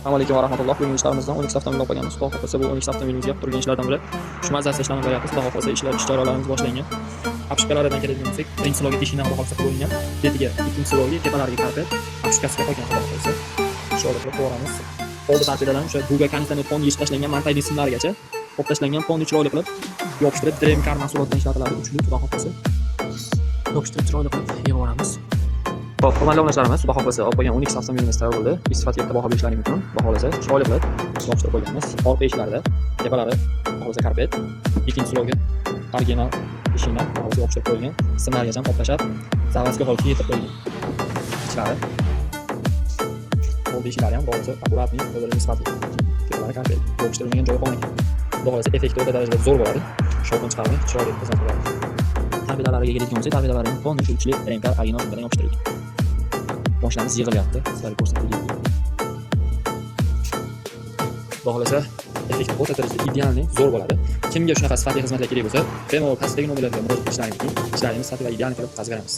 Assalomu alaykum va rahmatulloh. Bugungi ishlarimizdan 12 avtomobil olib qolganmiz. Xudo xohlasa, bu 12 avtomobilimizga turgan ishlardan biri. Shu mazasi ishlarni qilyapmiz. Xudo xohlasa, ishlar, ish jarayonlarimiz boshlangan. Обшивка laridan keladigan bo'lsak, birinchi слой ga teshikdan, xudo xohlasa, qo'yilgan. Betiga ikkinchi слой ga, tepalariga karpet, обшивка siga qolgan, xudo xohlasa. Shu holatda qo'yamiz. Oldi torpedadan o'sha дуга konditsioner fon yechib tashlangan montajli simlarigacha olib tashlangan, fonni chiroyli qilib yopishtirib, Dreamcar mahsulotidan ishlatiladi. Uchli, xudo xohlasa. Yopishtirib, chiroyli qilib yig'ib yuboramiz. Xo'p, hurmatli obunachilarimiz, xudo xohlasa, olib qo'ygan 12 avtomobilimiz tayyor bo'ldi. Ish sifatiga bitta baho berishlaring mumkin. Xudo xohlasa, chiroyli qilib yopishtirib qo'yganmiz. Orqa eshiklarida tepalari, xudo xohlasa, karpet, ikkinchi слой ga original eshiklar, xudo xohlasa, yopishtirib qo'yilgan. Simlargacha olib tashlab, заводской holatga yetirib qo'yilgan. Ichlari. Oldi eshiklari ham, xudo xohlasa, аккуратный, o'zlarining sifatli. Tepalari karpet, yopishtirilmagan joyi qolmagan. Xudo xohlasa, effekti o'ta darajada zo'r bo'ladi. Shovqin chiqarmay, chiroyli xizmat qiladi. Torpedalariga keladigan bo'lsak, torpedalari ham полностью uchli Dreamcar original shundan yopishtirilgan. Boshlarimiz yig'ilyapti, sizlarga ko'rsatib. Xudo xohlasa, effekti o'ta darajada идеальный, zo'r bo'ladi. Kimga shunaqa sifatli xizmatlar kerak bo'lsa, bemalol pastdagi nomerlarga murojaat qilishlaring mumkin. Ishlaringizni sifatli va ideal qilib qilib beramiz.